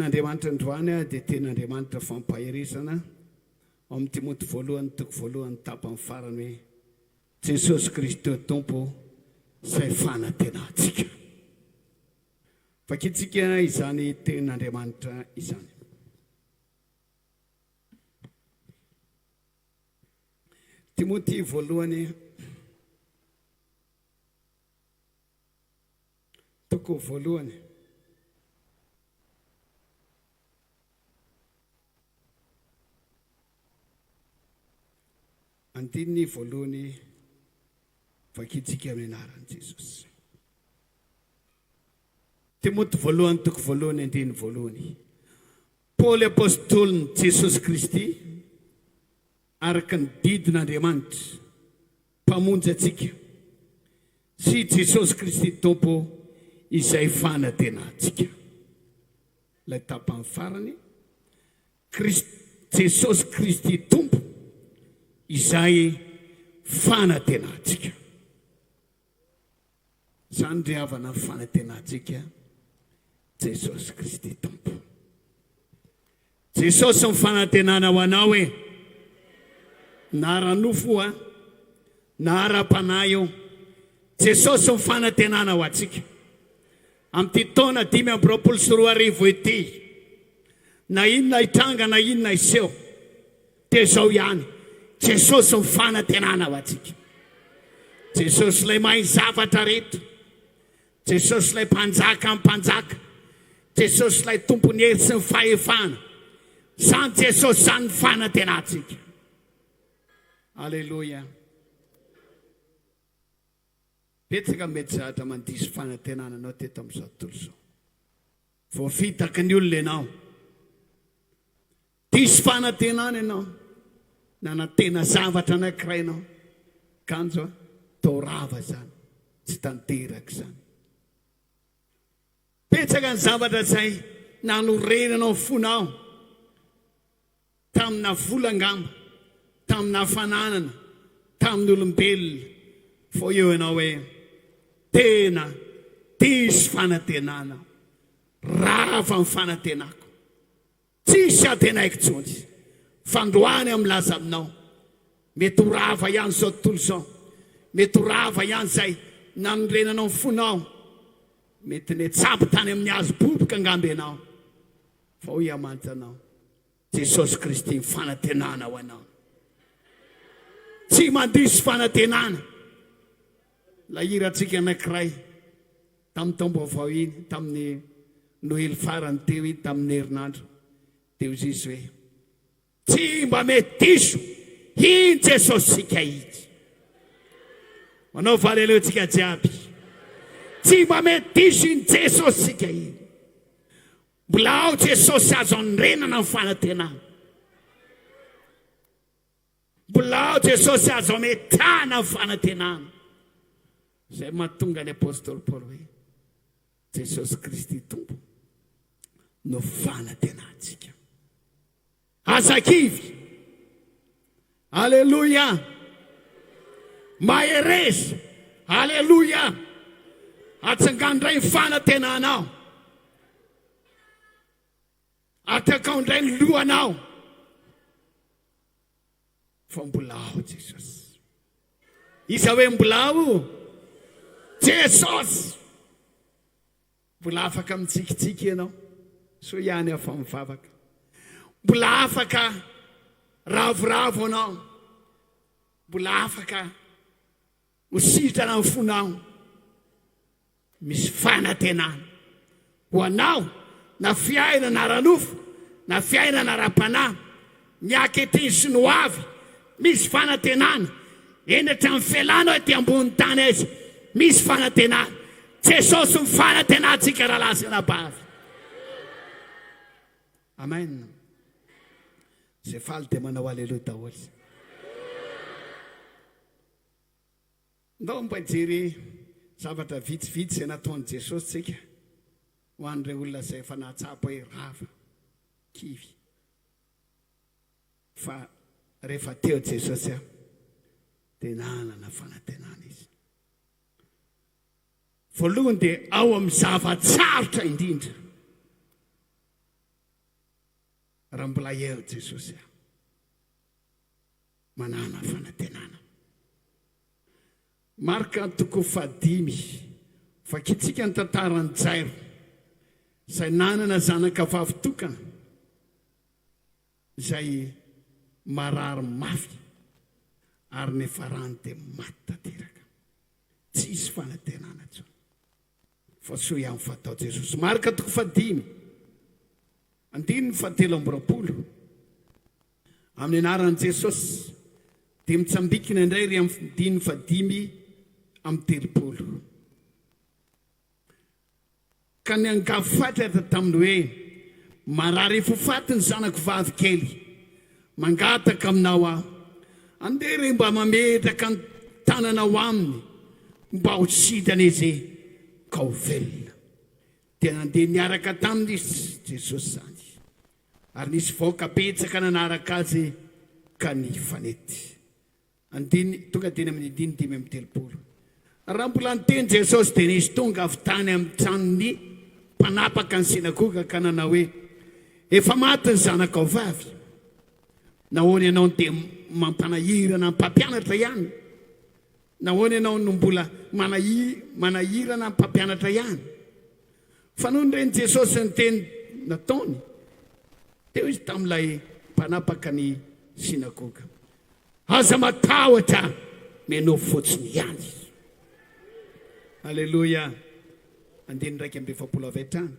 Andriamanitra androany dia tenin'Andriamanitra fampaherezana ao amin'ny Timoty voalohany toko voalohany tapany farany hoe Jesosy Kristy Tompo izay fanantenantsika. Vakintsika izany tenin'Andriamanitra izany. Timoty voalohany Toko voalohany. Andininy voalohany vakintsika amin'ny anaran'i Jesosy. Timoty voalohany toko voalohany andininy voalohany. Paoly apostolin'i Jesosy Kristy araka ny didin'Andriamanitra Mpamonjy antsika sy Jesosy Kristy Tompo izay fanantenantsika. Ilay tapany farany, Krist, Jesosy Kristy Tompo izay fanantenantsika. Izany ry havana ny fanantenantsika Jesosy Kristy Tompo. Jesosy ny fanantenana ho anao e. Na ara-nofo io a, na ara-panahy io. Jesosy ny fanantenana ho antsika. Amin'ity taona 2025 ity, na inona hitranga na inona hiseho, Dia izao ihany, Jesosy ny fanantenana ho antsika. Jesosy ilay mahay zavatra rehetra. Jesosy ilay mpanjaka amin'ny mpanjaka. Jesosy ilay tompon'ny hery sy ny fahefana. Izany Jesosy izany ny fanantenantsika. Aleloia. Betsaka mety zavatra mandiso fanantenana anao teto amin'izao tontolo izao. Voafitaky ny olona ianao. Diso fanantenana ianao, nanantena zavatra anankiray ianao, kanjo toa rava izany, tsy tanteraka izany. Betsaka ny zavatra izay nanorenanao ny fonao, tamina vola angamba, tamina fananana, tamin'ny olombelona, vao eo ianao hoe tena diso fanantenana, rava ny fanantenako. Tsisy antenaiko intsony. Fandroany aho milaza aminao. Mety ho rava ihany izao tontolo izao. Mety ho rava ihany izay nanorenanao ny fonao. Mety nitsabo tany amin'ny hazo boboka angamba ianao. Fa hoy aho mantsy anao, Jesosy Kristy ny fanantenana ho anao. Tsy mandiso fanantenana. Ilay hirantsika anankiray. Tamin'ny taom-baovao iny, tamin'ny Noely farany teo iny, tamin'ny herinandro, dia hoy izy hoe, Tsy mba mety diso iny Jesosy-tsika iny. Manaova aleleo tsika jiaby. Tsy mba mety diso iny Jesosy-tsika iny. Mbola ao Jesosy azo anorenana ny fanantenana. Mbola ao Jesosy azo ametrahana ny fanantenana. Izay mahatonga ny apostoly Paoly hoe Jesosy Kristy Tompo no fanantenantsika. Aza kivy. Aleloia. Mahereza. Aleloia. Atsangano indray ny fanantenanao. Atakao indray ny lohanao. Fa mbola ao Jesosy. Iza hoe mbola ao? Jesosy! Mbola afaka mitsikitsiky ianao. Soa ihany aho fa mivavaka. Mbola afaka ravoravo anao. Mbola afaka ho sitrana ny fonao. Misy fanantenana ho anao na fiainana ara-nofo na fiainana ara-panahy, ny ankehitriny sy ny ho avy. Misy fanantenana eny hatramin'ny fialanao ety ambonin'ny tany aiza. Misy fanantenana. Jesosy ny fanantenantsika rahalahy sy anabavy. Amen. Izay faly dia manao aleloia daholo. Ndao mba hijery zavatra vitsivitsy izay nataon'i Jesosy tsika ho an'ireo olona izay efa nahatsapa hoe rava, kivy. Fa rehefa teo Jesosy dia nanana fanantenana izy. Voalohany dia ao amin'ny zava-tsarotra indrindra. Raha mbola eo Jesosy a. Manana fanantenana. Marka toko fahadimy. Vakintsika ny tantaran'i Jairo, izay nanana zanaka vavy tokana, izay marary mafy ary nifarany dia maty tanteraka. Tsy hisy fanantenana intsony. Fa soa ihany fa tao Jesosy. Marka toko fahadimy, andininy fahatelo amby 20. Amin'ny anaran'i Jesosy dia mitsambikina indray ry amin'ny andininy fahadimy amby 30. Ka niangavy fatratra taminy hoe, Marary efa ho faty ny zanako vavy kely. Mangataka aminao aho, andeha re mba mametraka ny tananao aminy mba ho sitrana izy ka ho velona. Dia nandeha niaraka taminy izy, Jesosy izany, ary nisy vahoaka betsaka nanaraka azy ka nifanety. Andininy, tonga teny amin'ny andininy 35. Raha mbola niteny Jesosy dia nisy tonga avy tany amin'ny tranon'ny mpanapaka ny synagoga ka nanao hoe, Efa maty ny zanakao vavy. Nahoana ianao no dia mampanahirana ny mpampianatra ihany? Nahoana ianao no mbola manahirana ny mpampianatra ihany? Fa nony ren'i Jesosy ny teny nataony, teo izy tamin'ilay mpanapaka ny synagoga. Aza matahotra, minoa fotsiny ihany. Aleloia. Andininy 41 avy hatrany.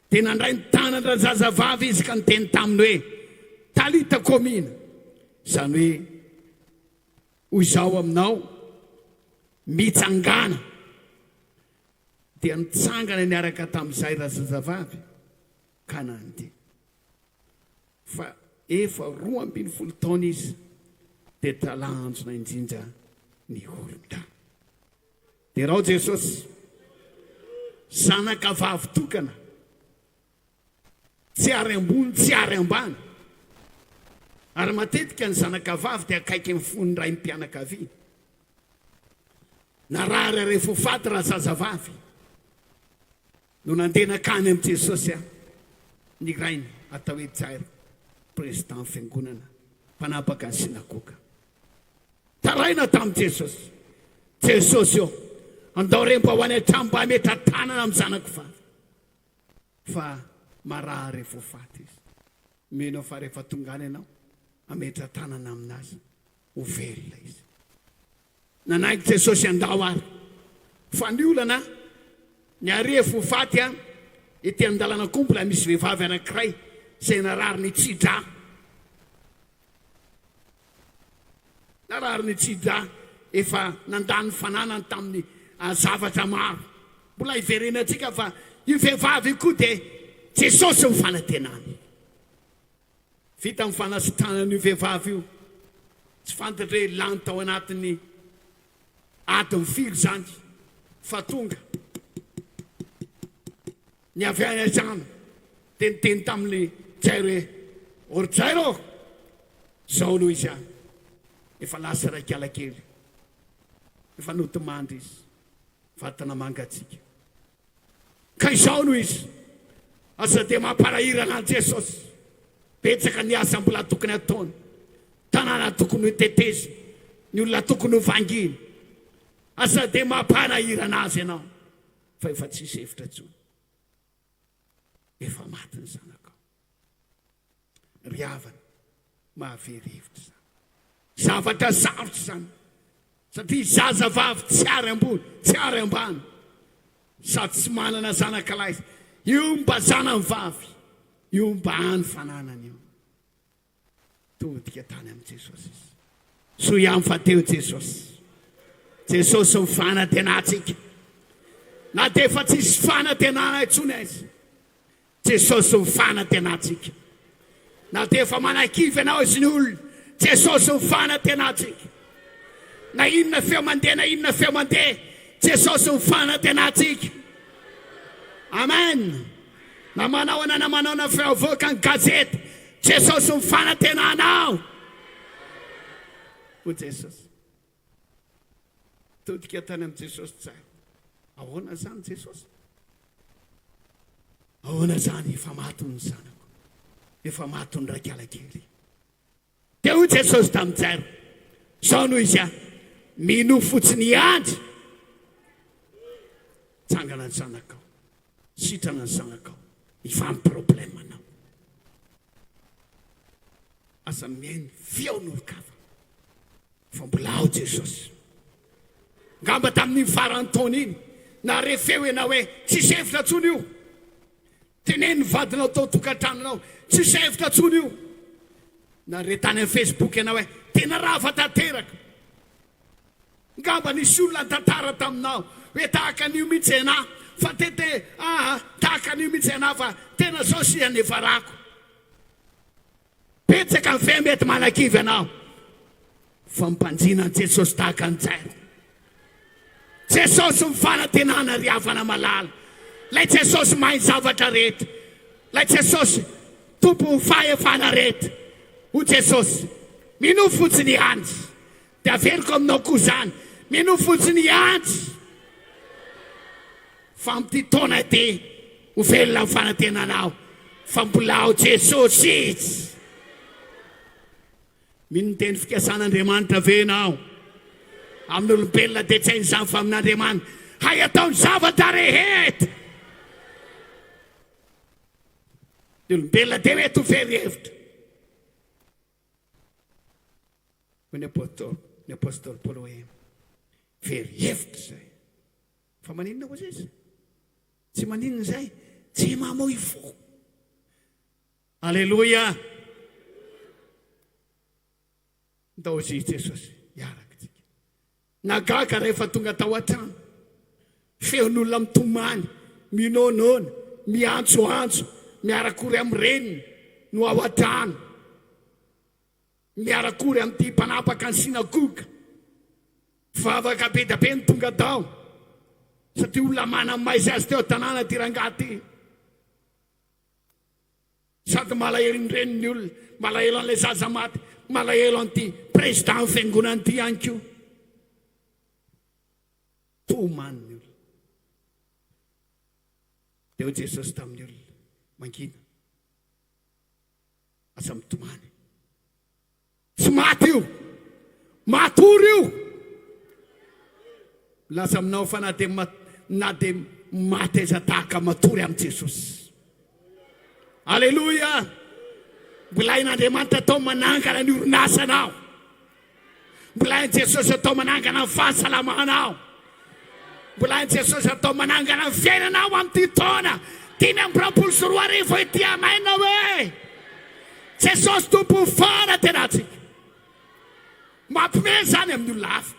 Dia nandray ny tanan-drazazavavy izy ka niteny taminy hoe, Talita komina. Izany hoe, hoy izaho aminao, mitsangàna. Dia nitsangana niaraka tamin'izay razazavavy ka nandeha. Fa efa 12 taona izy dia talanjona indrindra ny olona. Derao Jesosy, zanaka vavy tokana, tsy ary ambony tsy ary ambany. Ary matetika ny zanaka vavy dia akaiky ny fon'ny raim-pianakaviana. Narary ary efa ho faty razazavavy. No nandeha nankany amin'i Jesosy aho, ny rainy atao hoe Jairo, président fiangonana, mpanapaka ny synagoga. Taraina tamin'i Jesosy, Jesosy ô, andao re mba ho any an-trano mba hametra-tanana amin'ny zanako vavy, fa marary efa ho faty izy. Mino aho fa rehefa tonga any ianao, hametra-tanana aminazy, ho velona izy. Nanaiky Jesosy handao ary. Fa ny olana, ny arefo ho faty an, ety an-dalana koa mbola misy vehivavy anankiray izay narary ny tsi-drà. Narary ny tsi-drà, efa nandany fananany tamin'ny zavatra maro. Mbola hiverenantsika fa io vehivavy io koa dia Jesosy ny fanantenany. Vita ny fanasitranana io vehivavy io. Tsy fantatra hoe lany tao anatin'ny adiny firy izany fa tonga ny avy any an-trano dia niteny tamin'i Jairo hoe, O ry Jairo ô! Izao no izy an! Efa lasa raikalakely. Efa nodimandry izy. Vatana mangatsiaka. Ka izao no izy, aza dia mampanahirana an'i Jesosy. Betsaka ny asa mbola tokony hataony, tanàna tokony hoteteziny, ny olona tokony hovangiany. Aza dia mampanahirana azy ianao, fa efa tsisy hevitra intsony. Efa maty ny zanakao. Ry havana, mahavery hevitra izany. Zavatra sarotra izany, satria zazavavy tsy ary ambony, tsy ary ambany, sady tsy manana zanaka lahy. Io mba zanany vavy, io mba hany fananany io. Todika tany amin'i Jesosy izy. Soa ihany fa teo Jesosy. Jesosy ny fanantenantsika. Na dia efa tsisy fanantenana intsony aiza. Jesosy ny fanantenantsika. Na dia efa manakivy anao izy ny olona, Jesosy ny fanantenantsika. Na inona feo mandeha na inona feo mandeha, Jesosy ny fanantenantsika. Amen. Na manao ana na manao na feo avoaka ny gazety, Jesosy ny fanantenanao. Hoy Jesosy. Todika tany amin'i Jesosy tsara. Ahoana izany Jesosy? Ahoana izany efa maty ny zanako? Efa maty ny raikalakely. Dia hoy Jesosy tamin'i Jairo, Izao no izy an, minoa fotsiny ihany. Tsangana ny zanakao, sitrana ny zanakao, hivaha ny problème-nao. Aza mihaino feon'olon-kafa fa mbola ao Jesosy. Ngamba tamin'iny faran'ny taona iny, nahare feo ianao hoe tsisy hevitra intsony io. Teneno ny vadinao tao tokantranonao, tsisy hevitra intsony io. Nahare tany amin'ny Facebook ianao hoe tena rava tanteraka. Ngamba nisy olona nitantara taminao hoe tahaka an'io mihitsy ianà fa tete aa tahaka an'io mihitsy ianà fa tena zao sia ny varako. Betsaka ny fe mety manakivy anao fa mpanjina an'i Jesosy tahaka an'i Jairo. Jesosy ny fanantenana ry havana malala. Ilay Jesosy mahay ny zavatra rehetra. Ilay Jesosy tompon'ny fahefana rehetra. Hoy Jesosy, minoa fotsiny ihany. Dia averiko aminao koa izany, minoa fotsiny ihany fa amin'ity taona ity ho velona ny fanantenanao fa mbola ao Jesosy Izy. Mino ny teny fikasan'Andriamanitra ve ianao? Amin'ny olombelona dia tsy hain'izany fa amin'Andriamanitra hay atao ny zavatra rehetra. Ny olombelona dia mety ho very hevitra. Hoy ny apostoly, ny apostoly Paoly hoe, Very hevitra izay. Fa maninona kosa izy? Tsy maninona izay, tsy mamoy fo. Aleloia! Ndao izy Jesosy hiaraka tsika. Nagaga rehefa tonga tao an-trano. Feon'olona mitomany, minoanoana, miantsoantso, miara-kory amin'ny reniny no ao an-trano. Miara-kory amin'ity mpanapaka ny synagoga. Mpivavaka be dia be no tonga tao, satria olona manamaizy azy teo an-tanàna ity rangahy ity. Sady malahelo ny reniny ny olona, malahelo an'ilay zaza maty, malahelo an'ity président ny fiangonana ity ihany koa. Tomany ny olona. Dia hoy Jesosy tamin'ny olona, mangina. Aza mitomany. Tsy maty io. Matory io. Milaza aminao fa na dia na dia maty aiza tahaka matory amin'i Jesosy. Aleloia! Mbola hain'Andriamanitra atao manangana ny orinasanao. Mbola hain'i Jesosy atao manangana ny fahasalamanao. Mbola hain'i Jesosy atao manangana ny fiainanao amin'ity taona 2025 ity. Amen hoe Jesosy Tompo fanantenantsika. Mampime izany amin'ny olona hafa.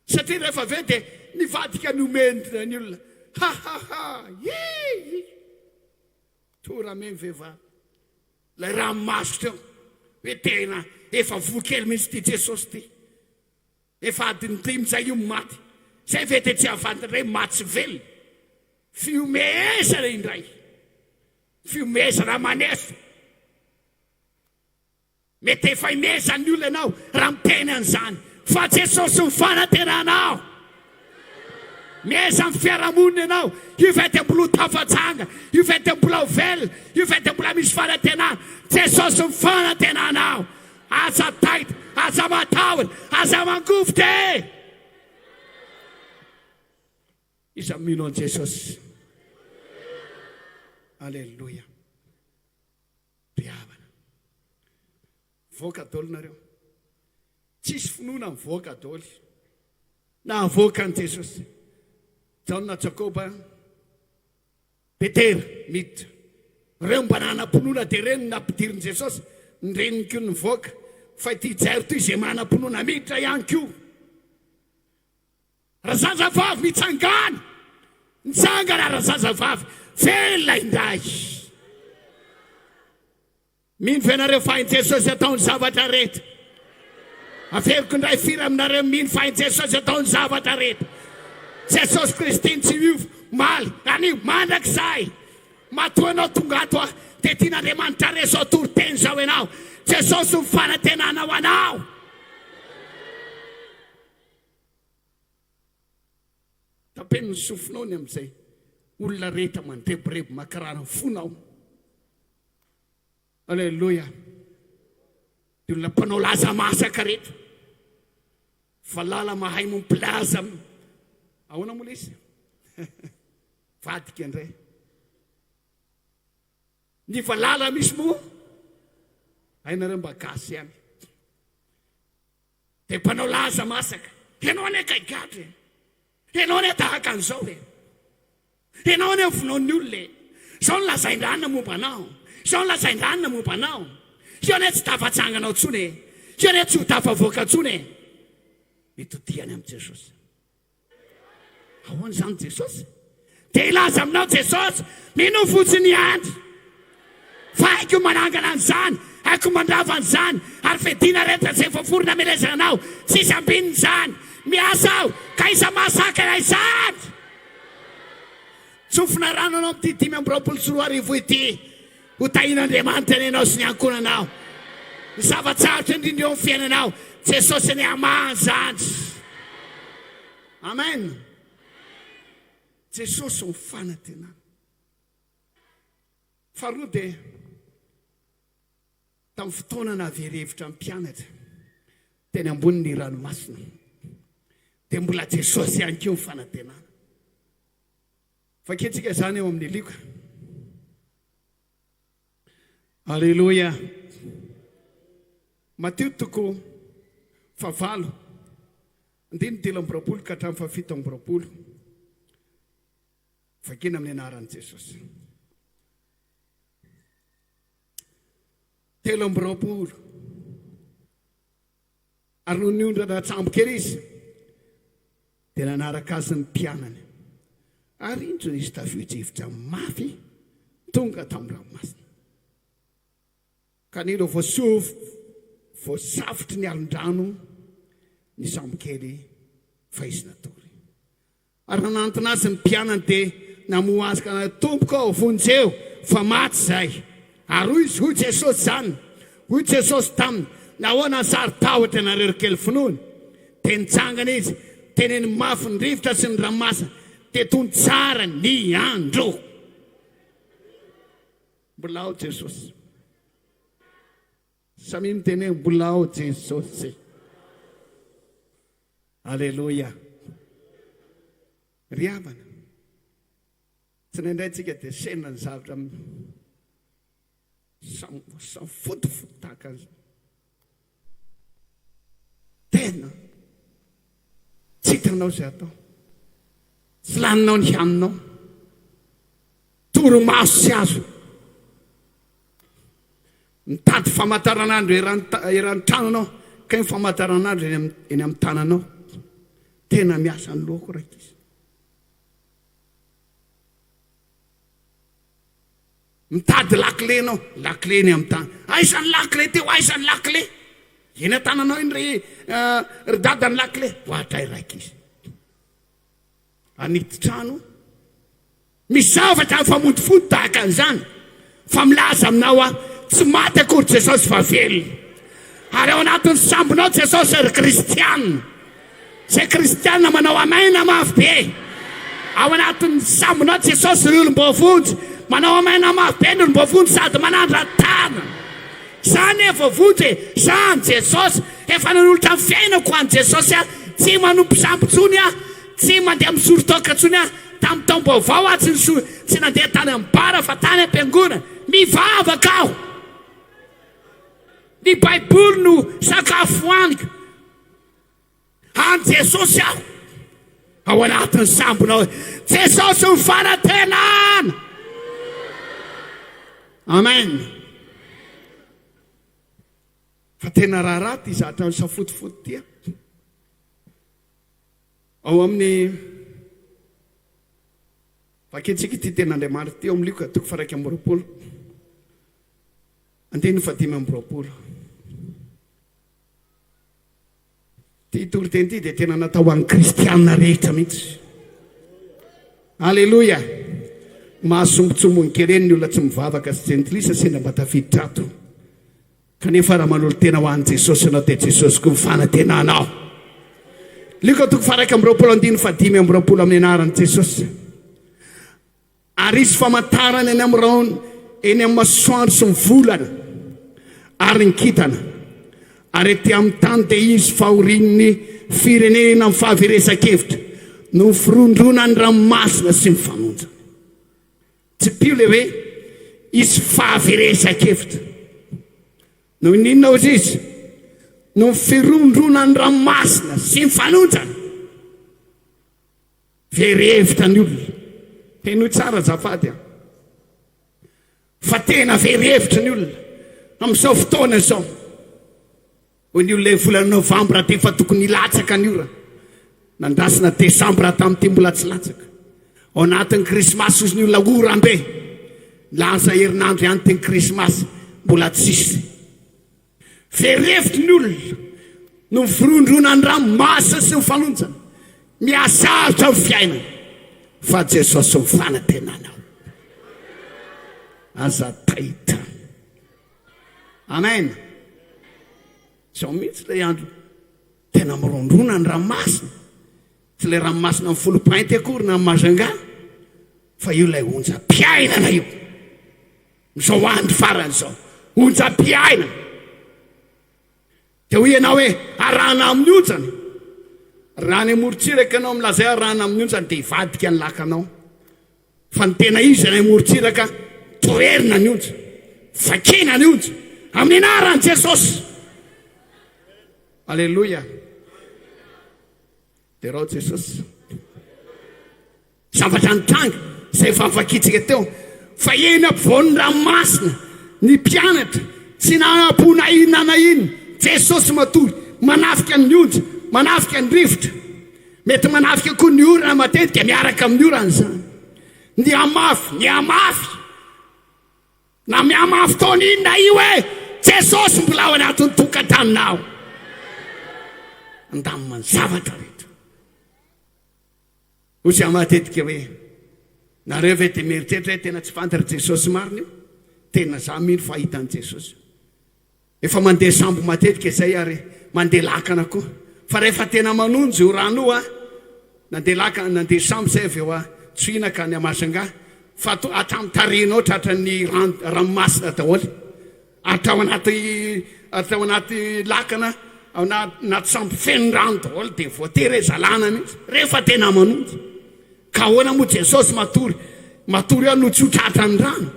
Satria rehefa avy eo dia nivadika nomeny ny olona. Ha ha ha! Hi! Tora-memy vehivavy. Ilay ranomaso teo hoe tena efa voa kely mihitsy ity Jesosy ity. Efa adiny dimy izay io maty. Izay ve dia tsy hahavantana indray maty sy velona. Fihomehezana indray. Fihomehezana maneso. Mety efa imezan'ny olona ianao raha miteny an'izany fa Jesosy ny fanantenanao. Miaiza amin'ny fiarahamonina ianao, io ve dia mbola ho tafatsanga, io ve dia mbola ho velona, io ve dia mbola misy fanantenana. Jesosy ny fanantenanao. Aza taitra, aza matahotra, aza mangovitra e! Iza mino an'i Jesosy? Aleloia. Ry havana, mivoaka daholo nareo. Tsisy finoana mivoaka daholo. Nahavoaka an'i Jesosy. Jaona, Jakoba, Petera miditra. Ireo mba nanam-pinoana dia ireny no nampidirin'i Jesosy. Ny reniny koa nivoaka. Fa ity Jairo ity izay manam-pinoana miditra ihany koa. Razazavavy mitsangàna! Nitsangana razazavavy, velona indray! Mino ve nareo fa hain'i Jesosy atao ny zavatra rehetra? Averiko indray, firy aminareo mino fa hain'i Jesosy atao ny zavatra rehetra? Jesosy Kristy no tsy miova, omaly, anio, mandrakizay. Matoa ianao tonga ato aho, dia tian'Andriamanitra re izao toriteny izao ianao. Jesosy no fanantenana ho anao. Tapeno ny sofinao ny amin'izay olona rehetra mandrebireby mankarary ny fonao. Aleloia. Ny olona mpanao laza masaka reto. Valala mahay mompilaza. Ahoana moa ilay izy? Vadika indray. Ny valala misy moa hainareo mba gasy ihany. Dia mpanao laza masaka. Ianao anie kay gadra e. Ianao anie tahaka an'izao e. Ianao anie vonoan'ny olona e. Izao no lazain-dranona momba anao. Izao no lazain-dranona momba anao. Io anie tsy tafatsanganao intsony e. Io anie tsy ho tafavoaka intsony e. Mitodiha any amin'i Jesosy. Ahoana izany Jesosy? Dia hilaza aminao Jesosy, minoa fotsiny ihany fa haiko manangana an'izany, haiko mandrava an'izany, ary fiadiana rehetra izay voaforona hamelezana anao, tsisy ambininy izany. Miasa aho, ka iza mahasakana izany? Tsofina rano anao amin'ity 2025 ity. Ho tahian'Andriamanitra anie ianao sy ny ankohonanao. Ny zava-tsarotra indrindra eo amin'ny fiainanao, Jesosy anie hamaha an'izany. Amen. Jesosy no fanantenana. Faharoa dia tamin'ny fotoana nahavery hevitra ny mpianatra teny ambonin'ny ranomasina dia mbola Jesosy ihany koa ny fanantenana. Vakintsika izany ao amin'ny Lioka. Aleloia. Matio toko fahavalo, andininy 23 ka hatramin'ny faha 27. Vakina amin'ny anaran'i Jesosy. 23. Ary nony niondrana an-tsambo kely izy, dia nanaraka azy ny mpianany. Ary indro nisy tafio-drivotra mafy tonga tamin'ny ranomasina. Ka nireo voasafotry ny alon-drano ny sambokely fa izy natory. Ary nanantona azy ny mpianany dia namoha azy ka nanao, Tompoko ô, vonjeo, fa maty izahay. Ary hoy izy, hoy Jesosy izany, hoy Jesosy taminy, Nahoana no saro-tahotra ianareo ry kely finoana? Dia nitsangana izy, teneno mafy ny rivotra sy ny ranomasina, dia tony tsara ny andro. Mbola ao Jesosy. Samia miteny hoe mbola ao Jesosy. Aleloia. Ry havana, tsindraindray tsika dia sendra ny zavatra misafotofoto tahaka an'izao. Tena tsy hitanao izay atao. Tsy laninao ny haninao. Torimaso tsy azo. Mitady famantaranandro eran'ny trano anao, kay ny famantaranandro eny amin'ny tananao. Tena miasa ny lohako rankizy. Mitady lakile ianao, lakile eny amin'ny tany. Aiza ny lakile teo, aiza ny lakile? Eny an-tananao iny ry eh, ry dada ny lakile. Voadray rankizy. Anidy trano. Misy zavatra mifamontofody tahaka an'izany, fa milaza aminao aho, tsy maty akory Jesosy fa velona. Ary ao anatin'ny sambonao Jesosy ry kristiana. Izay kristiana manao amen mafy be. Ao anatin'ny sambonao Jesosy ry olom-boavonjy. Manao amen mafy be ny olom-boavonjy sady manandra-tanana. Za anie voavonjy e, za an'i Jesosy, efa nanolotra ny fiainako ho an'i Jesosy aho, tsy manompo sampy intsony aho, tsy mandeha misoro toaka intsony aho, tamin'ny taom-baovao aho tsy nisoro, tsy nandeha tany amin'ny bar fa tany am-piangonana, mivavaka aho, ny baiboly no sakafo hohaniko. An'i Jesosy aho ao anatin'ny sambonao. Jesosy ho fanantenana. Amen. Fa tena raharaha ity zatra misafotofoto ity. Ao amin'ny vakintsika ity tenin'Andriamanitra ity ao amin'ny Lioka toko faha 21. Andininy faha 25. Ity toriteny ity dia tena natao ho an'ny kristiana rehetra mihitsy. Aleloia! Mahasombontsombony kely eny ny olona tsy mivavaka sy jentilisa sendra mba tafiditra ato. Kanefa raha manolo-tena ho an'i Jesosy ianao dia Jesosy koa mifanantena anao. Lioka toko faha 21 andininy faha 25 amin'ny anaran'i Jesosy. Ary hisy famantarana eny amin'ny rahona, eny amin'ny masoandro sy ny volana. Ary ny kintana. Ary ety amin'ny tany dia hisy fahorian'ny firenena amin'ny fahaverezan-kevitra noho ny firondronan'ny ranomasina sy ny fanonjany. Tsipiho ilay hoe hisy fahaverezan-kevitra. Noho ny inona hozy izy? Noho ny firondronan'ny ranomasina sy ny fanonjany. Very hevitra ny olona. Henoy tsara azafady a. Fa tena very hevitra ny olona amin'izao fotoana izao. Hoy ny olona volana novambra dia efa tokony hilatsaka ny orana. Nandrasana desambra tamin'ity mbola tsy latsaka. Ao anatin'ny krismasy hozy ny olona oram-be. Lasa herinandro ihany ity ny krismasy mbola tsisy. Very hevitry ny olona no mifirondrona ny ranomasina sy ny fanonjana. Mihasarotra ny fiainana fa Jesosy ny fanantenanao. Aza taitra. Amen. Izao mihitsy ilay andro tena mirondrona ny ranomasina. Tsy ilay ranomasina amin'ny Foulpointe akory na Majunga fa io ilay onjam-piainana io. Izao andro farany izao, onjam-piainana. Dia hoy ianao hoe, arahana amin'ny onjany. Raha any amorontsiraka ianao milaza hoe arahana amin'ny onjany dia hivadika ny lakanao. Fa ny tena izy any amorontsiraka, toherina ny onja, vakina ny onja, amin'ny anaran'i Jesosy. Aleloia. Derao Jesosy. Zavatra nitranga izay efa novakintsika teo fa eny ampovoan'ny ranomasina ny mpianatra tsy nanam-po na inona na inona. Jesosy matory, manafika ny onja, manafika ny rivotra. Mety manafika koa ny orana matetika miaraka amin'ny orana izany. Nihamafy, nihamafy. Na mihamafy taona inona io e, Jesosy mbola ao anatin'ny tokantranonao. Handamina ny zavatra rehetra. Hoy izaho matetika hoe, Nareo ve dia mieritreritra hoe tena tsy fantatr'i Jesosy marina io? Tena izaho mino fa hitan'i Jesosy. Efa mandeha sambo matetika izay ary mandeha lakana koa. Fa rehefa tena manonja io rano io a, nandeha lakana, nandeha sambo izay avy eo a Tsohina ka any Majunga, fa to hatramin'ny tarehinao tratran'ny rano, ranomasina daholo. Hatrao anaty hatrao anaty lakana ao anaty sambo feno rano daholo dia voatery hoe zalana mihitsy rehefa tena manonja. Ka ahoana moa Jesosy matory matory ao no tsy ho tratran'ny rano?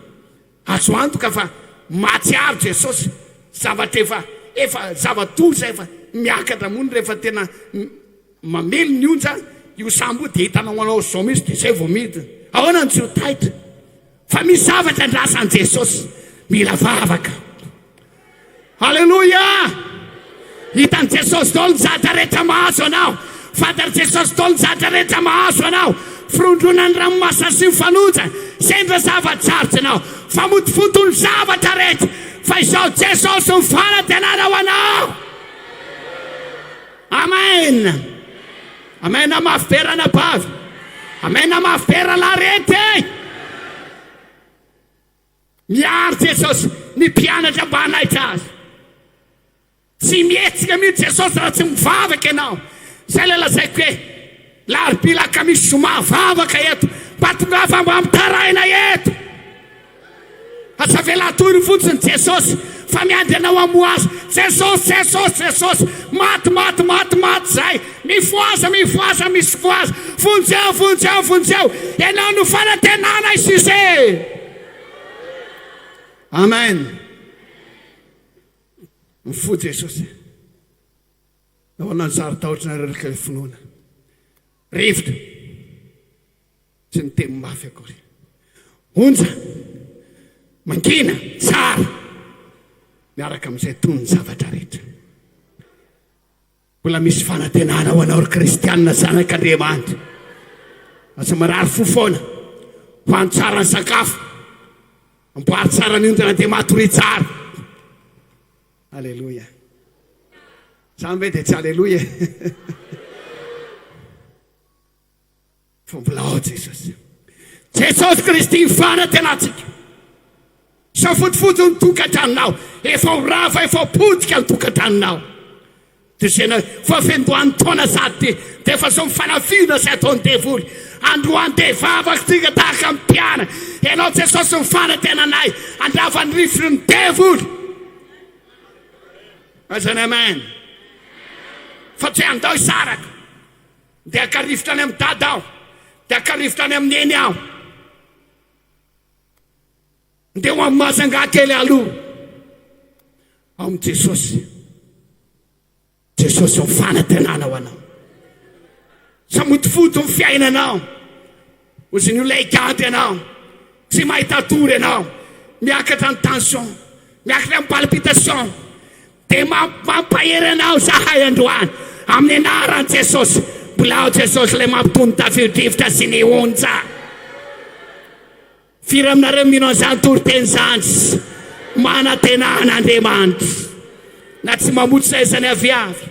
Azo antoka fa mahatsiaro Jesosy zavatra efa efa zava-doza efa miakatra ambony rehefa tena mamely ny onja io sambo io dia hitanao manao zao mihitsy dia izay vao midina. Ahoana no tsy ho taitra? Fa misy zavatra andrasan'i Jesosy. Mila vavaka. Aleloia! Hitan'i Jesosy daholo ny zavatra rehetra mahazo anao. Fantatr'i Jesosy daholo ny zavatra rehetra mahazo anao. Firondronan'ny ranomasina sy ny fanonja. Sendra zava-tsarotra ianao. Famotofoto ny zavatra rehetra. Fa izao Jesosy no fanantenana ho anao. Amen. Amen mafy be ranabavy. Amen mafy be rahalahy rehetra e. Miaro Jesosy ny mpianatra mba hanaitra azy. Tsy mihetsika mihitsy Jesosy raha tsy mivavaka ianao. Izay ilay lazaiko hoe larobia lakamisy zoma vavaka eto. Mba tongava mba mitaraina eto. Aza avela hatory fotsiny Jesosy fa miandry anao hamoha azy. Jesosy, Jesosy, Jesosy, maty, maty, maty, maty zay. Mifohaza, mifohaza, misfohaza. Vonjeo, vonjeo, vonjeo. Ianao no fanantenana isika e. Amen. Mifoha Jesosy. Nahoana no saro-tahotra nareo ry finoana? Rivotra. Tsy niteny mafy akory. Onja, mangina, tsara, miaraka amin'izay tony ny zavatra rehetra. Mbola misy fanantenana ho anao ry kristianina zanak'Andriamanitra. Aza marary fo foana. Hoano tsara ny sakafo. Amboary tsara ny ondana dia matoria tsara. Aleloia. Zany ve dia tsy aleloia e? Fa mbola ao Jesosy. Jesosy Kristy ny fanantenantsika. Safotofoto ny tokantranonao. Efa ho rava, efa ho potika ny tokantranonao. Dizena fa fendohan'ny taona sady ty dia efa zao mifanafihina sy ataon'ny devoly. Androany dia vavaka tsika tahaka ny mpiana. Ianao Jesosy ny fanantenanay. Andrava ny rifry ny devoly. Aiza ny amen? Fa tsy andao hisaraka. Dia haka rivotra any amin'i dada aho. Dia haka rivotra any amin'i neny aho. Ndeha ho amin'ny Mahajanga kely aloha. Ao amin'i Jesosy. Jesosy ho fanantenana ho anao. Samotofoto ny fiainanao. Ozy ny olona higadra ianao. Tsy mahita tory ianao. Miakatra ny tension. Miakatra ny palpitation. Dia mampahery anao zahay androany. Amin'ny anaran'i Jesosy. Mbola ao Jesosy ilay mampitony tafio-drivotra sy ny onja. Firy aminareo mino an'izany toriteny izany? Manantena an'Andriamanitra. Na tsy mamotsy aiza ny aviavy.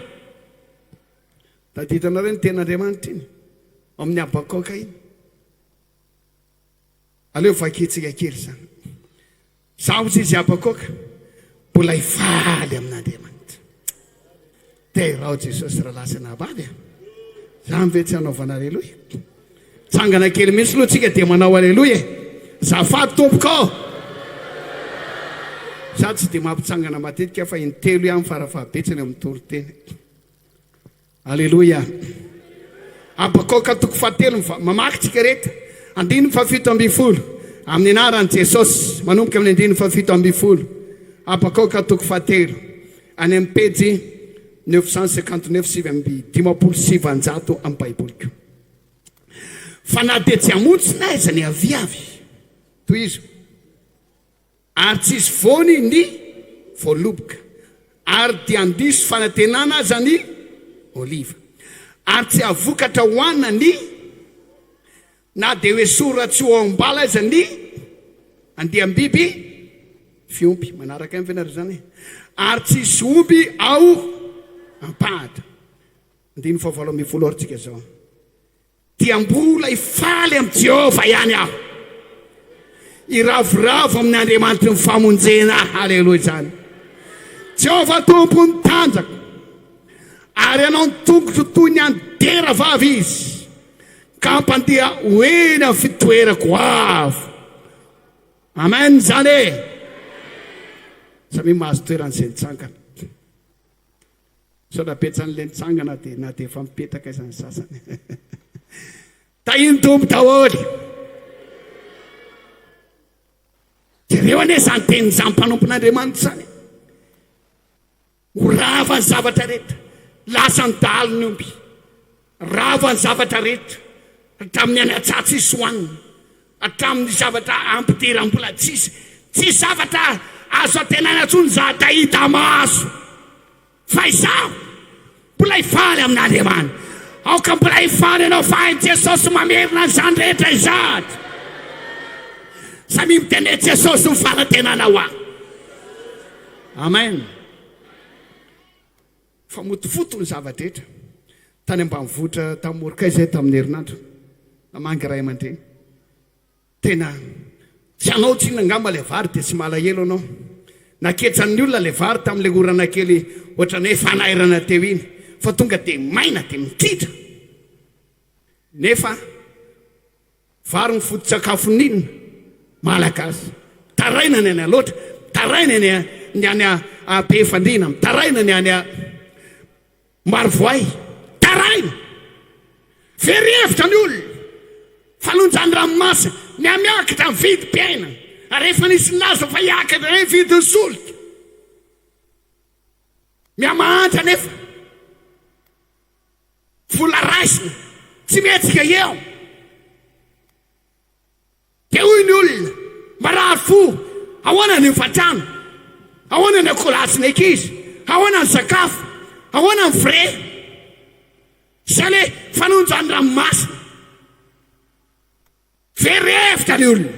Tadidinareo ny tenin'Andriamanitra iny? Ao amin'ny Habakoka iny. Aleo vakintsika kely izany. Zaho hozy izy Habakoka, mbola hifaly amin'Andriamanitra. Derao Jesosy rahalahy sy anabavy a. Zany ve tsy hanaovana aleloia? Tsangana kely mihitsy aloha tsika dia manao aleloia e. Zafady tompoko ô. Za tsy dia mampitsangana matetika fa intelo ihany farafahabetsany amin'ny toriteny. Aleloia. Habakoka toko fahatelo, mamaky tsika rehetra, andininy fahafito ambin'ny folo, amin'ny anaran'i Jesosy, manomboka amin'ny andininy fahafito ambin'ny folo. Habakoka toko fahatelo, any amin'ny pejy 959, 959 amin'ny Baiboliko. Fa na dia tsy hamontsina aiza ny aviavy, tohizo. Ary tsy hisy voany ny voaloboka, ary dia handiso fanantenana aza ny oliva, ary tsy hahavokatra hohanina ny, na dia hoesorina tsy ho ao am-bala aza ny andiam-biby fiompy. Manaraka ihany ve nareo izany e? Ary tsy hisy omby ao am-pahatra. Andininy fahavalo ambin'ny folo ary tsika izao. Dia mbola hifaly amin'i Jehovah ihany aho. Hiravoravo amin'ny Andriamanitry ny famonjena aho. Haleloia izany. Jehovah Tompo ny tanjako, ary hanao ny tongotro toy ny an'ny deravavy Izy, ka hampandeha ho eny amin'ny fitoerako avo. Amen izany e! Samia mahazo toerana izay nitsangana. Sao rabetsan'ilay nitsangana dia na dia efa mipetaka aiza ny sasany. Tahin'ny Tompo daholo. Jereo anie izany tenin'izany mpanompon'Andriamanitra izany. Ho rava ny zavatra rehetra. Lasa ny dahalo ny omby. Rava ny zavatra rehetra. Hatramin'ny any an-tsaha tsisy hohanina. Hatramin'ny zavatra ampidiram-bola tsisy. Tsisy zavatra azo antenaina intsony zahatra hita maso. Fa izaho mbola hifaly amin'Andriamanitra. Aoka mbola hifaly ianao fa hain'i Jesosy mamerina an'izany rehetra izany. Samia miteny hoe Jesosy no fanantenanao ahy. Amen. Famotofoto ny zava-drehetra. Tany ambanivohitra tany Morokay izahay tamin'ny herinandro. Namangy ray aman-dreny. Tena tsy anao tsinona angamba ilay vary dia tsy malahelo ianao. Naketsan'ny olona ilay vary tamin'ilay orana kely ohatran'ny hoe fanairana teo iny fa tonga dia maina dia mitritra. Nefa vary ny foto-tsakafon'ny inona? Malagasy. Mitaraina ny any Alaotra, mitaraina ny ny any Befandriana, mitaraina ny any Marovoay. Taraina! Very hevitra ny olona. Fanonjan'ny ranomasina, mihamiakatra ny vidim-piainana. Ary efa nisy nilaza fa hiakatra indray ny vidin'ny solika. Mihamahantra anefa. Vola raisina, tsy mihetsika eo. Dia hoy ny olona, Marary fo, ahoana ny hofantrano? Ahoana ny akoholahy ny ankizy? Ahoana ny sakafo? Ahoana ny frais? Izany hoe fanonjan'ny ranomasina. Very hevitra ny olona.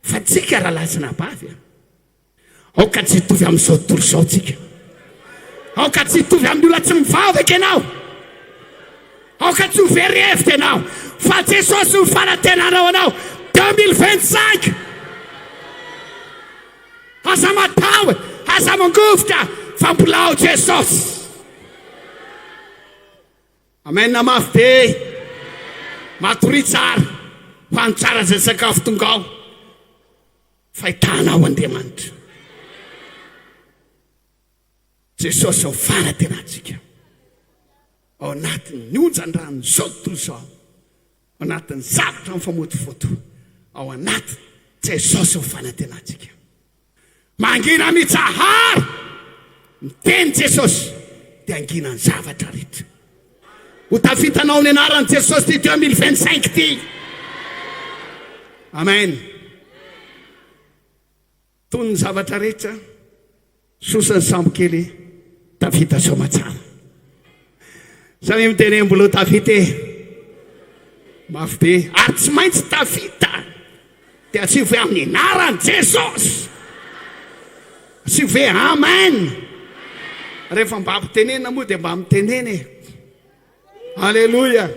Fa tsika rahalahy sy anabavy a! Aoka tsy hitovy amin'izao tontolo izao tsika. Aoka tsy hitovy amin'ny olona tsy mivavaka ianao. Aoka tsy ho very hevitra ianao. Fa Jesosy no fanantenanao anao 2025. Aza matahotra, aza mangovitra fa mbola ao Jesosy. Amen mafy be. Matoria tsara fa ny tsara izay sakafo tonga ao. Fahitana ao Andriamanitra. Jesosy ao fanantenantsika. Ao anatin'ny onjan-dranon'izao tontolo izao, ao anatin'ny zavatra mifamotofoto, ao anaty Jesosy ao fanantenantsika. Mangina mitsahara! Miteny Jesosy dia hangina ny zavatra rehetra. Ho tafitanao amin'ny anaran'i Jesosy ity 2025 ity. Amen. Toy ny zavatra rehetra, sosa ny sambo kely, tafita soamatsara. Samy miteny hoe mbola ho tafita e. Mafy be. Ary tsy maintsy tafita. Dia asio ve amin'ny anaran'i Jesosy. Asio ve amen. Rehefa mba ampitenenina moa dia mba mitenena e. Aleloia.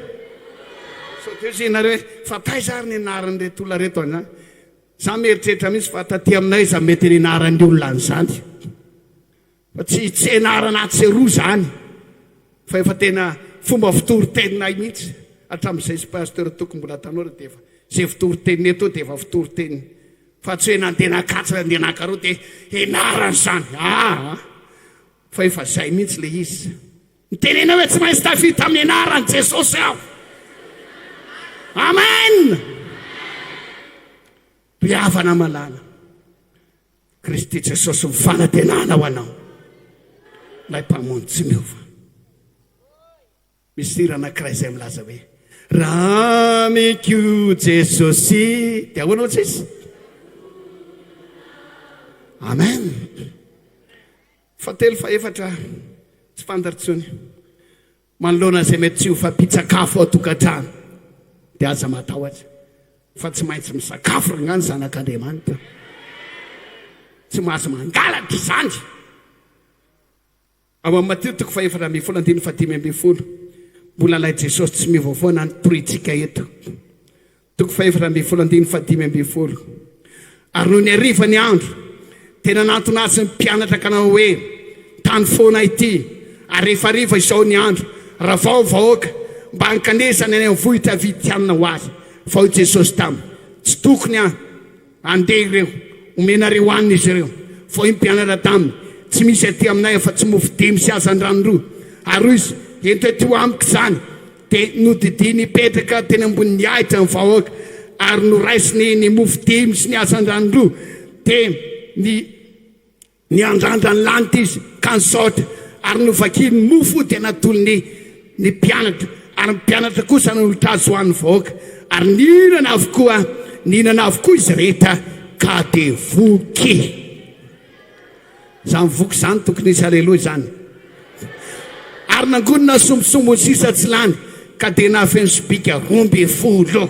Sao dia hoy ianareo hoe fa taiza ary ny anaran'ireto olona ireto an'izany. Za mieritreritra mihitsy fa taty aminay aiza mety nianaran'ny olona an'izany. Fa tsy tsy ianarana atsy eroa izany fa efa tena fomba fitoriteninay mihitsy hatramin'izay sy pasteur Toky mbola tanora dia efa izay fitoriteniny eto dia efa fitoriteniny fa tsy hoe nandeha nakatsy nandeha nakaroa dia ianarana izany aa fa efa izay mihitsy ilay izy. Mitenena hoe tsy maintsy tafita amin'ny anaran'i Jesosy aho. Amen! Ry havana malala, Kristy Jesosy ny fanantenana ho anao, ilay Mpamonjy tsy miova. Misy hira anankiray izay milaza hoe Raha amiko Jesosy, dia ahoana hoy izy? Amen. Fahatelo, fahefatra, tsy fantatra intsony. Manoloana izay mety tsy ho fahampian-tsakafo ao an-tokantrano, dia aza matahotra fa tsy maintsy misakafo rangahy ny zanak'Andriamanitra. Tsy mahazo mangalatra izany. Ao amin'ny Matio toko fahefatra ambin'ny folo andininy fahadimy ambin'ny folo, mbola ilay Jesosy tsy miova foana no torintsika eto. Toko fahefatra ambin'ny folo andininy fahadimy ambin'ny folo. Ary nony hariva ny andro, dia nanantona azy ny mpianatra ka nanao hoe, Tany foana ity, ary efa hariva izao ny andro, ravao ny vahoaka, mba hankanesany any amin'ny vohitra hividy hanina ho azy. Fa hoy Jesosy taminy, Tsy tokony handeha ireo, omenareo hanina izy ireo. Fa hoy ny mpianatra taminy, Tsy misy aty aminay afa-tsy mofo dimy sy hazandrano roa. Ary hoy izy, Ento ety ho amiko izany. Dia nodidiany hipetraka teny ambonin'ny ahitra ny vahoaka, ary noraisiny ny mofo dimy sy ny hazandrano roa, dia ny niandrandra ny lanitra izy ka nisaotra, ary novakiny ny mofo dia natolony ny mpianatra, ary ny mpianatra kosa nanolotra azy ho an'ny vahoaka, ary nihinana avokoa, nihinana avokoa izy rehetra ka dia voky. Izany voky izany tokony hisy aleloia izany. Ary nangonina ny sombintsombiny sisa tsy lany ka dia nahafeno sobika 12.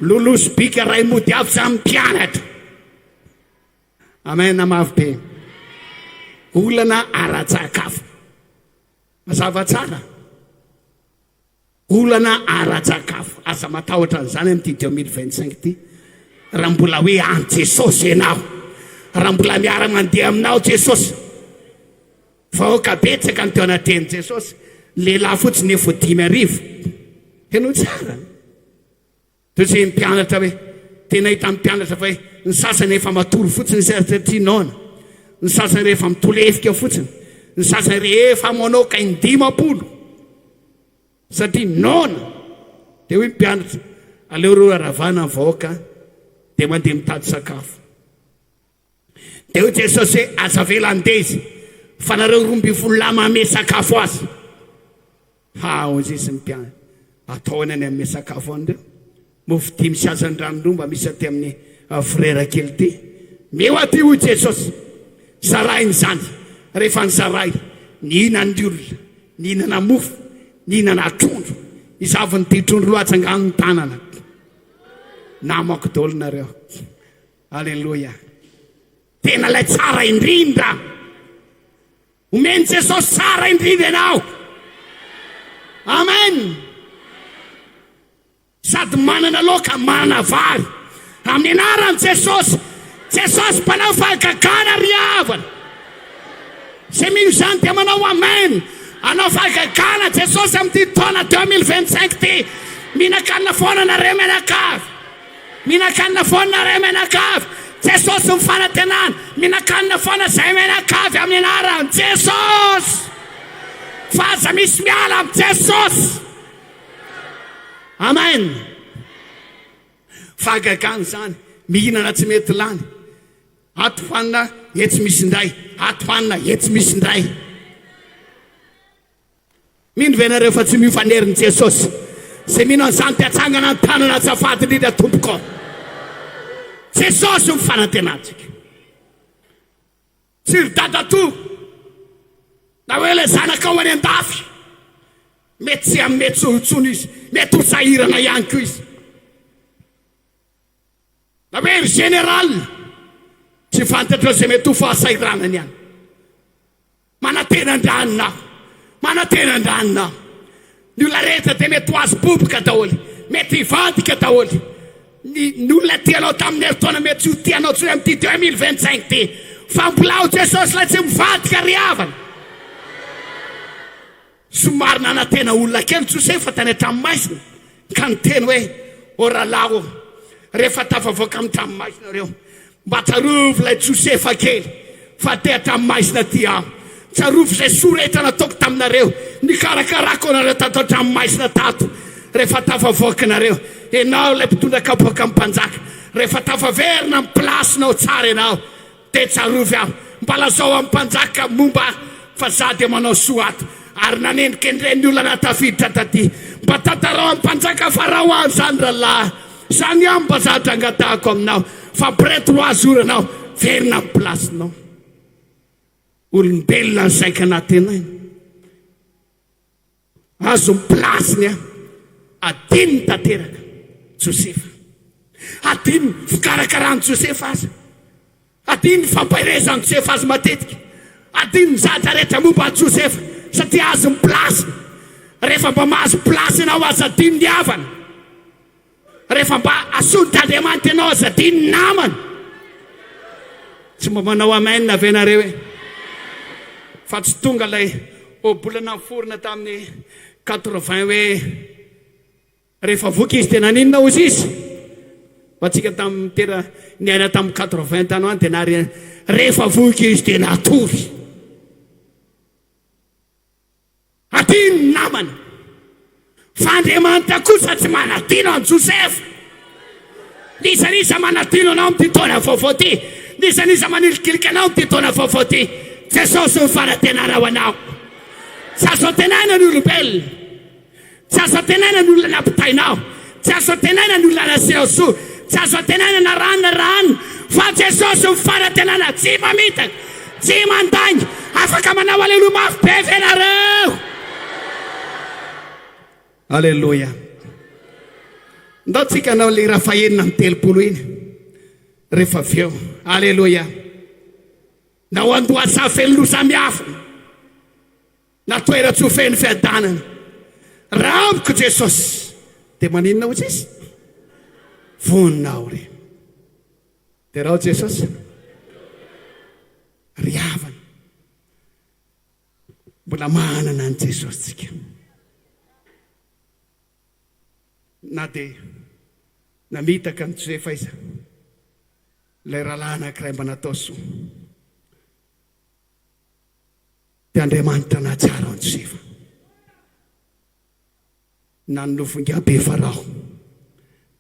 Loloha sobika iray mody avy samy mpianatra. Amen mafy be. Olana ara-tsakafo. Mazava tsara. Olana ara-tsakafo. Aza matahotra an'izany amin'ity 2025 ity. Raha mbola hoe an'i Jesosy ianao, raha mbola miara-mandeha aminao Jesosy. Vahoaka betsaka ny teo anatrehan'i Jesosy. Lehilahy fotsiny efa 5000. Henoy tsara. Toy izay mpianatra hoe, tena hitan'ny mpianatra fa hoe ny sasany efa matory fotsiny satria noana, ny sasany rehefa mitolefika fotsiny, ny sasany rehefa monoka in-dimampolo satria noana. Dia hoy ny mpianatra, aleo ireo haravana ny vahoaka dia mandeha mitady sakafo. Dia hoy Jesosy hoe, aza avela handeha izy, fa nareo 12 lahy manome sakafo azy. Ha, hoy Jesosy ny mpianany, atao ahoana ny hanome sakafo an'ireo? Mofo dimy sy hazandrano roa mba misy aty amin'ny ah, frera kely ity. Meo aty, hoy Jesosy. Zarahina izany. Rehefa nozarahina, nihinana ny olona, nihinana mofo, nihinana trondro. Iza avy no tia trondro loha atsangano ny tanana. Namako daholo nareo. Aleloia. Tena ilay tsara indrindra. Omen'i Jesosy tsara indrindra ianao. Amen. Sady manana loka, manana vary. Amin'ny anaran'i Jesosy. Jesosy mpanao fahagagana ry havana. Izay mino izany dia manao amen. Hanao fahagagana Jesosy amin'ity taona 2025 ity. Mihinan-kanina foana nareo mianakavy. Mihinan-kanina foana nareo mianakavy. Jesosy ny fanantenana. Mihinan-kanina foana izay mianakavy amin'ny anaran'i Jesosy. Fa aza misy miala amin'i Jesosy. Amen. Fahagagana izany. Mihinana tsy mety lany. Ato hanina, etsy misy indray. Ato hanina, etsy misy indray. Mino ve nareo fa tsy miova ny herin'i Jesosy? Izay mino an'izany dia atsangana ny tanana azafady indrindra tompoko. Jesosy no fanantenantsika. Tsy ry dadatoa na hoe ilay zanakao any an-dafy. Mety tsy hanome tsoa intsony izy, mety ho sahirana ihany koa izy. Na hoe ry général, tsy fantatrao izay mety ho fahasahiranany any. Manantena an-dranona aho. Manantena an-dranona aho. Ny olona rehetra dia mety ho azo boboka daholo. Mety hivadika daholo. Ny, ny olona tia anao tamin'ny herintaona mety tsy ho tia anao intsony amin'ity 2025 ity. Fa mbola ao Jesosy ilay tsy mivadika ry havana. Somary nanantena olona kely Josefa tany an-tranomaizina ka niteny hoe, Ô rahalahy ô, rehefa tafavoaka amin'ny tranomaizina ireo, mba tsarovy ilay Josefa kely fa aty an-tranomaizina aty aho. Tsarovy izay soa rehetra nataoko taminareo, nikarakarako anareo tato an-tranomaizina tato. Rehefa tafavoaka ianareo, ianao ilay mpitondra kapoaka amin'ny mpanjaka, rehefa tafaverina amin'ny place-nao tsara ianao, Dia tsarovy aho, mba lazao amin'ny mpanjaka momba ahy fa za dia manao soa ato, ary nanendrikendren'ny olona nahatafiditra taty. Mba tantarao amin'ny mpanjaka Farao aho izany rahalahy. Izany ihany mba zavatra angatahako aminao, fa après trois jours ianao verina amin'ny place-nao. Olombelona ny saika nantenaina. Azo ny place-ny an. Adinony tanteraka Josefa. Adinony fikarakaran'i Josefa azy. Adinony fampaherezan'i Josefa azy matetika. Adinony zavatra rehetra momba an'i Josefa satria azo ny place-ny. Rehefa mba mahazo place ianao aza adino ny havana. Rehefa mba asontr'Andriamanitra ianao aza adino ny namana. Tsy mba manao amen ve nareo e? Fa tsy tonga ilay ohabolana niforona tamin'ny 80 hoe rehefa voky izy dia naninona hozy izy? Fa tsika tamin'ny tena niaina tamin'ny 80 tany ho any dia nary rehefa voky izy dia natory. Adino ny namany. Fa Andriamanitra kosa tsy manadino an'i Josefa. N'iza n'iza manadino anao amin'ity taona vaovao ity, n'iza n'iza manilikilika anao amin'ity taona vaovao ity, Jesosy no fanantenana ho anao. Tsy azo antenaina ny olombelona. Tsy azo antenaina ny olona nampitainao. Tsy azo antenaina ny olona nasianao soa. Tsy azo antenaina na rano na rano. Fa Jesosy no fanantenana tsy mamitaka, tsy mandainga. Afaka manao aleloia mafy be ve nareo? Aleloia. Ndao tsika hanao ilay hira fahenina amby 30 iny rehefa avy eo. Aleloia. Na ho an-dohasaha feno loza miafina. Na toeran-tsoa feno fiadanana. Raha amiko Jesosy dia maninona hoy Jesy? Vonona aho re. Derao Jesosy. Ry havana. Mbola manana an'i Jesosy tsika. Na dia namitaka an'i Josefa aiza ilay rahalahy anankiray mba natao soa. Dia Andriamanitra nahatsiaro an'i Josefa. Nanonofy ingahy Farao,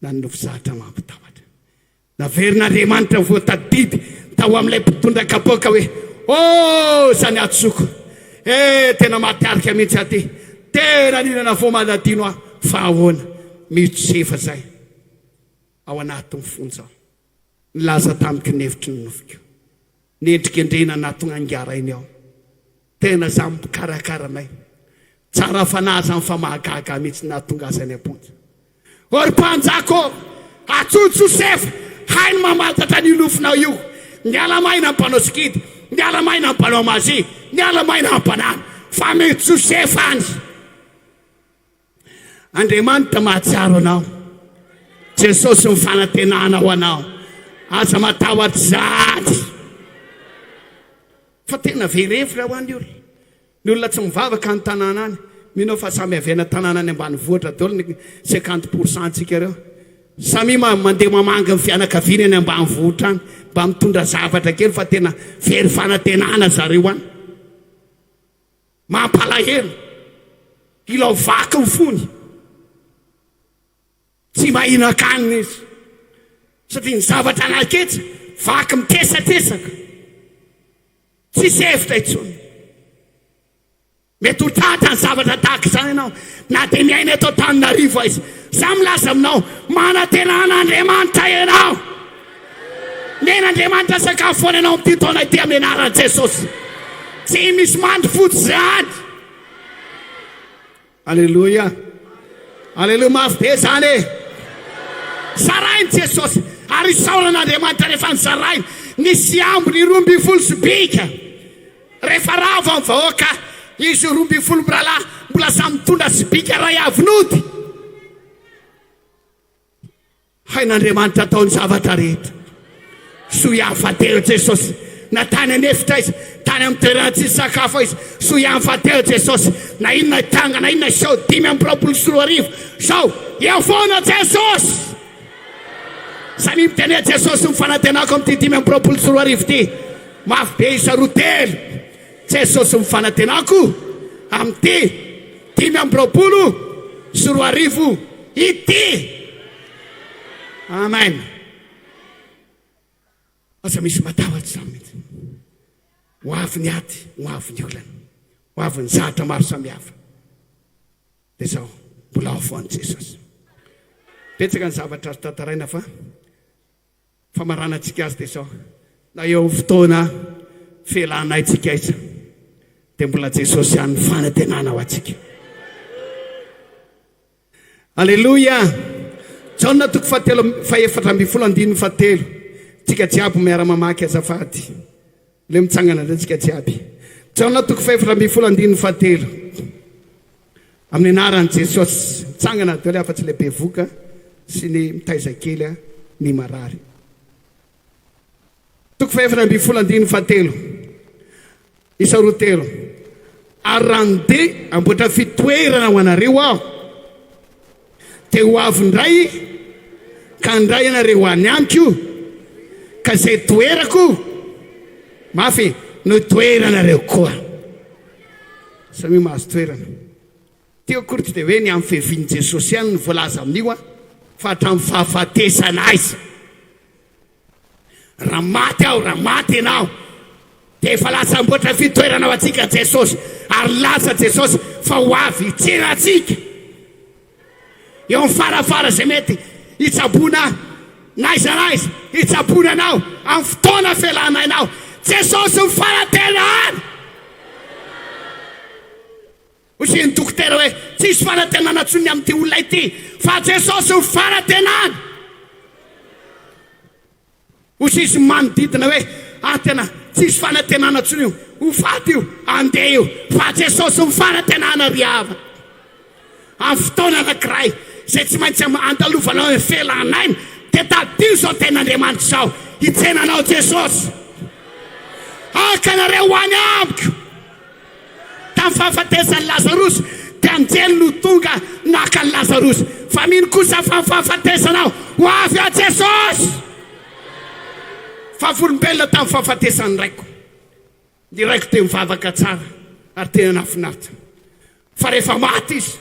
nanonofy zatra mampitahotra. Naverin'Andriamanitra voatadidy tao amin'ilay mpitondra kapoaka hoe, Oh, izany hadisoako! Eh, tena maty arika mihitsy aho ity. Tena nihinana fo manadino aho. Fa ahoana? Misy Josefa izay ao anatin'ny fonja ao. Nilaza tamiko ny hevitry ny nofiko. Nendrikendrehina anaty angarainy ao. Tena samy mpikarakara anay. Tsara fanahy zany fa mahagaga ahy mihitsy nahatonga azy any am-ponja. Ô ry mpanjaka ô, antsoy Josefa, hainy mamantatra an'io nofinao io. Miala maina amin'ny mpanao sikidy, miala maina amin'ny mpanao mazia, miala maina amin'ny mpanana, fa mety Josefa any. Andriamanitra mahatsiaro anao. Jesosy ny fanantenana ho anao. Aza matahotra izany. Fa tena very hevitra ho an'ny olona. Ny olona tsy mivavaka any tanàna any. Mino aho fa samy avy any an-tanàna any ambanivohitra daholo ny 50% antsika ireo. Samia mandeha mamangy ny fianakaviany any ambanivohitra any, mba mitondra zavatra kely fa tena very fanantenana zareo any. Mampalahelo. Ilao vaky ny fony. Tsy mba hihinan-kanina izy. Satria ny zavatra naketsa, vaky mitesatesaka. Tsisy hevitra intsony. Mety ho tratra ny zavatra tahaka izany ianao na dia miaina eto Antananarivo aiza. Izaho milaza aminao, manantena an'Andriamanitra ianao. Omen'Andriamanitra sakafo foana ianao amin'ity taona ity amin'ny anaran'i Jesosy. Tsy misy mandry fotsy izany. Aleloia. Aleloia mafy be izany e. Zarainy Jesosy ary isaorana Andriamanitra rehefa nozarainy. Nisy ambiny 12 sobika. Rehefa rava ny vahoaka, izy 12 mirahalahy mbola samy nitondra sobika iray avy nody. Hain'Andriamanitra atao ny zavatra rehetra. Soa ihany fa teo Jesosy. Na tany an'efitra izy, tany amin'ny toerana tsisy sakafo izy. Soa ihany fa teo Jesosy. Na inona hitranga, na inona hiseho, 2025 izao, eo foana Jesosy. Samia miteny hoe Jesosy no fanantenako amin'ity 2025 ity. Mafy be isa roa telo. Jesosy no fanantenako amin'ity 2025 ity. Amen. Aza misy matahotra izany mihitsy. Ho avy ny ady, ho avy ny olana, ho avy ny zahatra maro samihafa. Dia izao, mbola ao foana Jesosy. Betsaka ny zavatra azo tantaraina fa famaranantsika azy dia izao, na eo amin'ny fotoana fialanay tsika aiza dia mbola Jesosy ihany ny fanantenana ho antsika. Aleloia! Jaona toko fahatelo fahefatra ambin'ny folo andininy fahatelo. Tsika jiaby miara-mamaky azafady. Aleo mitsangana indray tsika jiaby. Jaona toko faha-14 andininy fahatelo. Amin'ny anaran'i Jesosy. Mitsangana daholo afa-tsy ilay bevoka sy ny mitaiza kely ny marary. Toko faha-14 andininy fahatelo. Isa roa telo. Ary raha handeha hamboatra fitoerana ho anareo aho, dia ho avy indray ka handray anareo any amiko, ka izay toerako mafy no hitoeranareo koa. Samia mahazo toerana. Teo akory tsy dia hoe ny amin'ny fiavian'i Jesosy ihany no voalaza amin'io fa hatramin'ny fahafatesana aiza. Raha maty aho, raha maty ianao, dia efa lasa hamboatra fitoerana ho antsika Jesosy, ary lasa Jesosy fa ho avy hitsena antsika eo amin'ny farafara izay mety hitsaboana na aiza na aiza hitsaboana anao amin'ny fotoana fialana ainao. Jesosy ny fanantenana. Hoy ny dokotera hoe, Tsisy fanantenana intsony ny amin'ity olona ity, fa Jesosy no fanantenana. Hoy izy ny manodidina hoe, Ah, tena tsisy fanantenana intsony io, ho faty io, handeha io, fa Jesosy no fanantenana ry havana. Amin'ny fotoana anankiray izay tsy maintsy andalovanao ny felan'aina, dia tadidio izao tenin'Andriamanitra izao, Hitsena anao Jesosy. Haka anareo ho any amiko. Tamin'ny fahafatesan'i Lazarosy, dia anjely no tonga naka an'i Lazarosy. Fa mino kosa fa amin'ny fahafatesana aho, ho avy aho Jesosy! Vavolombelona tamin'ny fahafatesan'ny raiko. Ny raiko dia mivavaka tsara ary tena nahafinaritra. Fa rehefa maty izy,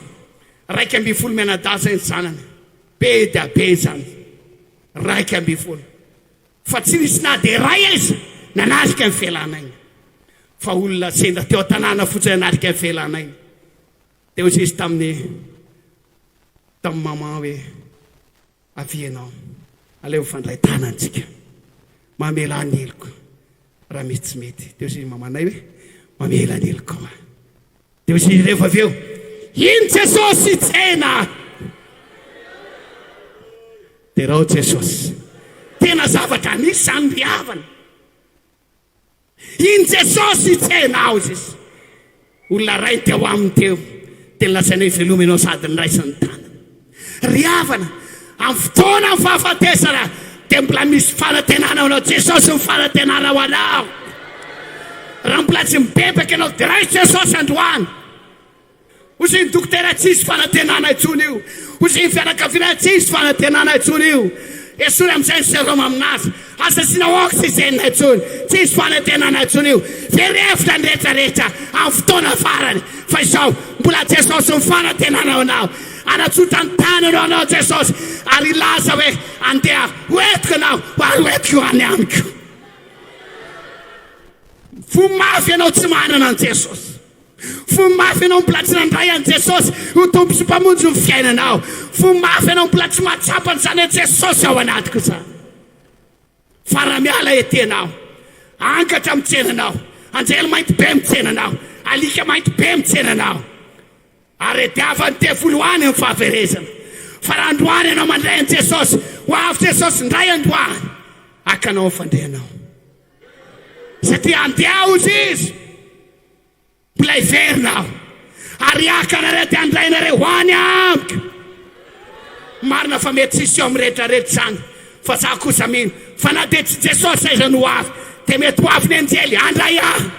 11 mianadahy izay ny zanany. Be dia be izany. 11. Fa tsy nisy na dia iray aiza nanatrika ny fialana aina. Fa olona sendra teo an-tanàna fotsiny nanatrika ny fialana aina. Dia hoy izy tamin'ny tamin'ny maman hoe, avia ianao, aleo mifandray tanana tsika. Mamelà ny heloko raha misy tsy mety. Dia hoy izy mamanay hoe, mamela ny helokao aho. Dia hoy izy rehefa avy eo, iny Jesosy hitsena ahy. Derao Jesosy. Tena zavatra nisy izany ry havana. Iny Jesosy hitsena aho izy. Olona ray teo aminy teo. Dia nolazaina hoe veloma ianao sady niraisiny tanana. Ry havana, amin'ny fotoana ny fahafatesana dia mbola misy fanantenana ho anao. Jesosy ny fanantenana ho anao. Raha mbola tsy mibebaka ianao dia raiso Jesosy androany. Hoy ny dokotera, Tsisy fanantenana intsony io. Hoy ny fianakaviana, Tsisy fanantenana intsony io. Esory amin'izay ny sérum aminazy. Aza asiana oxygène intsony. Tsisy fanantenana intsony io. Very hevitra ny rehetra rehetra amin'ny fotoana farany. Fa izao, mbola Jesosy ny fanantenana ho anao. Hanatsotra ny tanany ho anao Jesosy ary hilaza hoe, Andeha ho entiko ianao ary ho entiko any amiko. Fo mafy ianao tsy manana an'i Jesosy. Fo mafy ianao mbola tsy nandray an'i Jesosy ho Tompo sy Mpamonjy ny fiainanao. Fo mafy ianao mbola tsy mahatsapa an'izany hoe Jesosy ao anatiko izany. Fa raha miala ety ianao, angatra mitsena anao, anjely mainty be mitsena anao, alika mainty be mitsena anao. Ary rediavan'ny devoly ho any amin'ny fahaverezana. Fa raha androany ianao mandray an'i Jesosy, ho avy Jesosy indray androany haka anao amin'ny fandrianao. Satria andeha hozy izy. Mbola hiverina aho, ary haka anareo dia handray anareo ho any amiko. Marina fa mety tsy hiseho amin'ny rehetra rehetra izany, fa za kosa mino fa na dia tsy Jesosy aiza no ho avy, dia mety ho avy ny anjely handray ahy,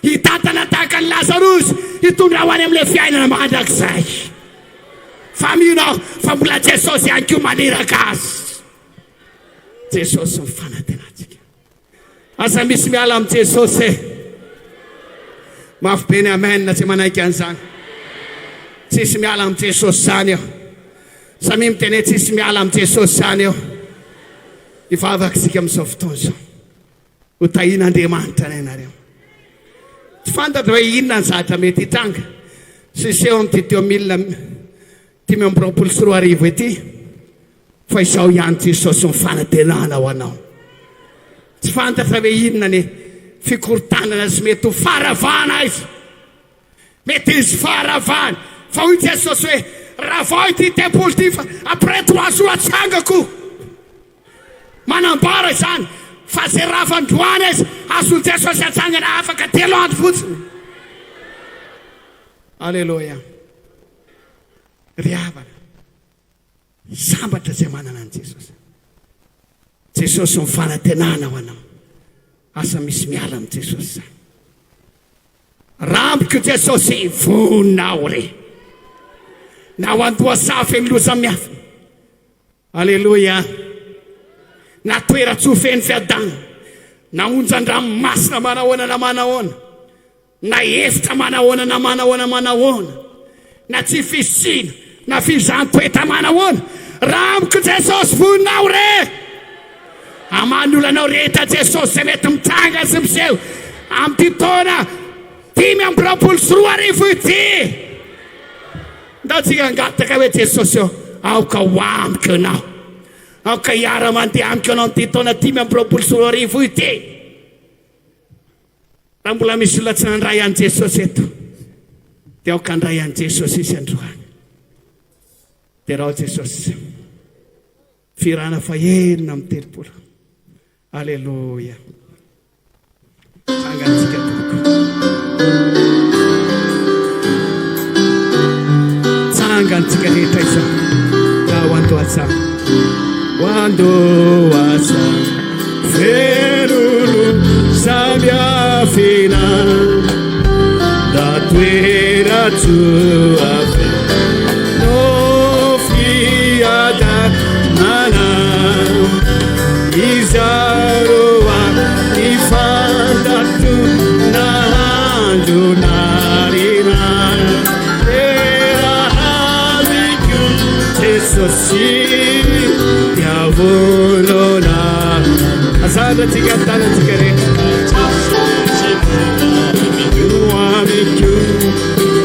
hitantana tahaka an'i Lazarosy, hitondra ahy ho any amin'ilay fiainana mandrakizay. Fa mino aho fa mbola Jesosy ihany koa maniraka azy. Jesosy ny fanantenantsika. Aza misy miala amin'i Jesosy e. Mafy be ny amen tsy manaiky an'izany. Tsisy miala amin'i Jesosy izany eo. Samia miteny hoe tsisy miala amin'i Jesosy izany eo. Hivavaka isika amin'izao fotoana izao. Ho tahian'Andriamanitra ny anareo. Tsy fantatra hoe inona ny zavatra mety hitranga sy hiseho amin'ity 2025 ity. Fa izao ihany Jesosy ny fanantenana ho anao. Tsy fantatra hoe inona ny fikorontanana sy mety ho faharavana aiza. Mety hisy faharavana. Fa hoy Jesosy hoe, ravao ity tempoly ity fa après 3 jours atsangako. Manambara izany fa izay rava androany aiza azon'i Jesosy atsangana afaka 3 andro fotsiny. Aleloia. Ry havana. Sambatra izay manana an'i Jesosy. Jesosy ny fanantenana ho anao. Asa misy miala amin'i Jesosy izany. Ramboko Jesosy vonona aho re. Na ho andohasaha feno loza miafina. Aleloia. Na toeran-tsoa feno fiadanana. Na onjan-dranomasina manahoana na manahoana. Na efitra manahoana na manahoana manahoana, na tsy fisiana na fizahan-toetra manahoana, raha amiko Jesosy voninao re! Hamaha ny olanao rehetra Jesosy izay mety mitranga sy miseho amin'ity taona 2025 ity. Ndao tsika hangataka hoe Jesosy ô, aoka ho amiko ianao. Aoka hiara-mandeha amiko ianao amin'ity taona 2025 ity. Raha mbola misy olona tsy nandray an'i Jesosy eto, dia aoka handray an'i Jesosy izy androany. Derao Jesosy. Fihirana fahenina amby telopolo. Aleloia. Tsangantsika tompoko. Tsangantsika rehetra izao. Ka ho andohasaha. Ho andohasaha. Velolo samy afina da toeran-tsoa feno fiadanana izaroa ny fantatro nahandro narina terahamiko Jesosy diavolona Asandratsika ny tanantsika rehetra Amiko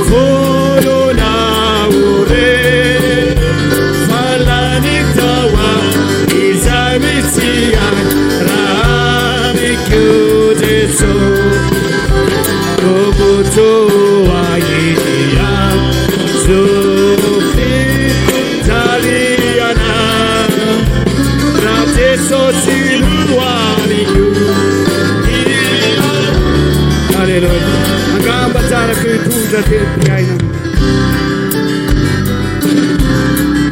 volona ore Falany tawa izay misy ahy Raha amiko Jeso Tombontsoa idia Zofijaliana Raha Jesosy no amiko Aleloia. Angamba tsara ko hitondra tenim-piainana.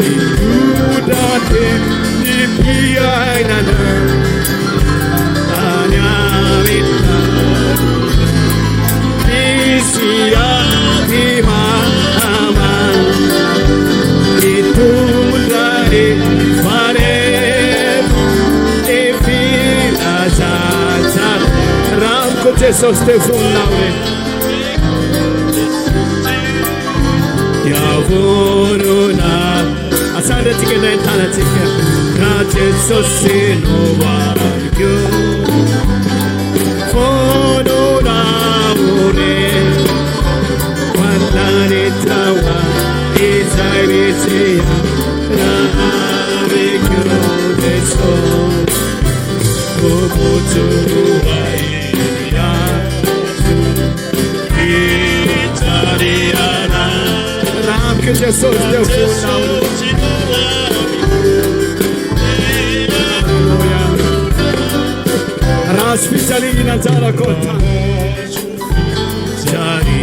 Hitondra tenim-piainana any amin'ny tany. Misy ahy maha. Jesosy dia vonona aho re. Dia vonona. Asandratsika indray ny tanantsika. Raha Jesosy no amiko. Vonona aho re. Mananitra ho ahy izay misy ahy. Raha amiko Jesosy. Raha amiko Jesosy dia vonona aho. Aleloia. Raha azo fijaliana anjarako tany.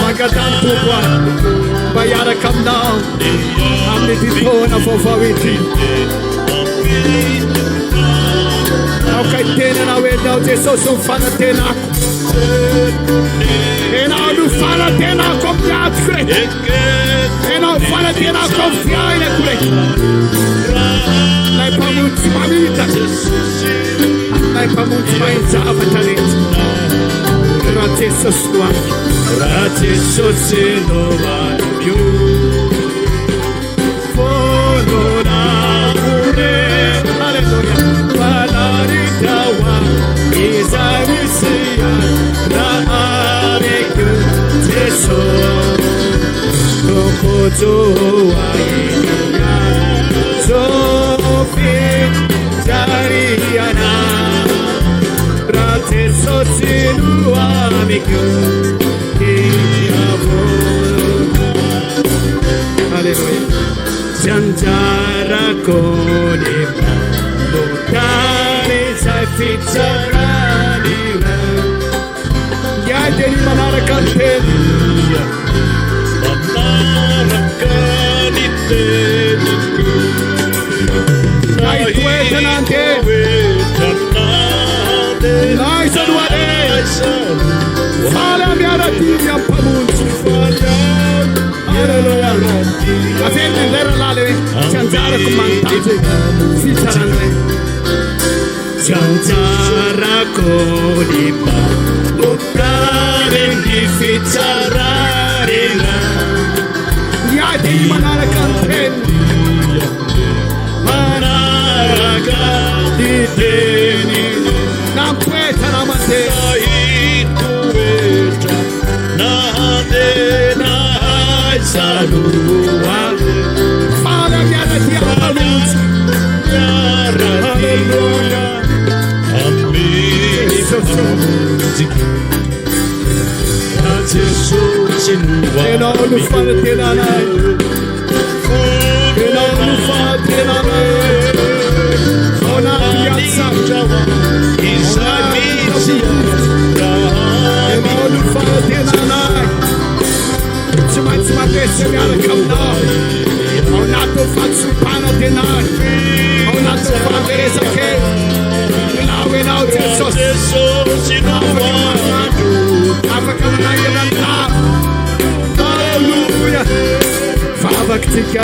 Mankatà ny Tompo aho mba hiaraka aminao amin'ity taona vaovao ity. Aoka hiteny anao hoe Ianao Jesosy no fanantenako. Ianao no fanantenako amin'ny adiko rehetra. Ianao no fanantenako amin'ny fiainako rehetra. Ilay Mpamonjy tsy mamitaka. Ilay Mpamonjy mahay zavatra rehetra. Raha Jesosy no amiko. Raha Jesosy no amiko. Aleloia. Tsy anjarako ny manota izay fitsarany Ny ahy dia ny manaraka ny teny. Manaraka ny teniko. Na hitoetra na handeha. Na aiza no aleha. Faly aho miara-dia amin'ny Mpamonjy. Aleloia. Averina indray rahalahy le hoe tsy anjarako manontany fitsarana hoe. Tsy anjarako ny manota ny fitsarana. Ny ahy dia ny manaraka ny teniny. Manaraka ny teniny. Na mitoetra na mandeha. Na hitoetra na handeha na aiza no aleha. Faly aho miara-dia amin'ny Mpamonjy. Miara-dia amin'ny Mpamonjy. Raha Jesosy no Ianao no fanantenanay. Ianao no fanantenanay. Ao anaty ady sarotra. Izay misy Ianao no fanantenanay. Tsy maintsy mandresy miaraka aminao. Ao anatin'ny fahadisoam-panantenana. Ao anatin'ny fahaverezan-kevitra. Milao ianao Jesosy. Afaka manango. Afaka manangana ny lava. Haleloia. Vavaka tsika.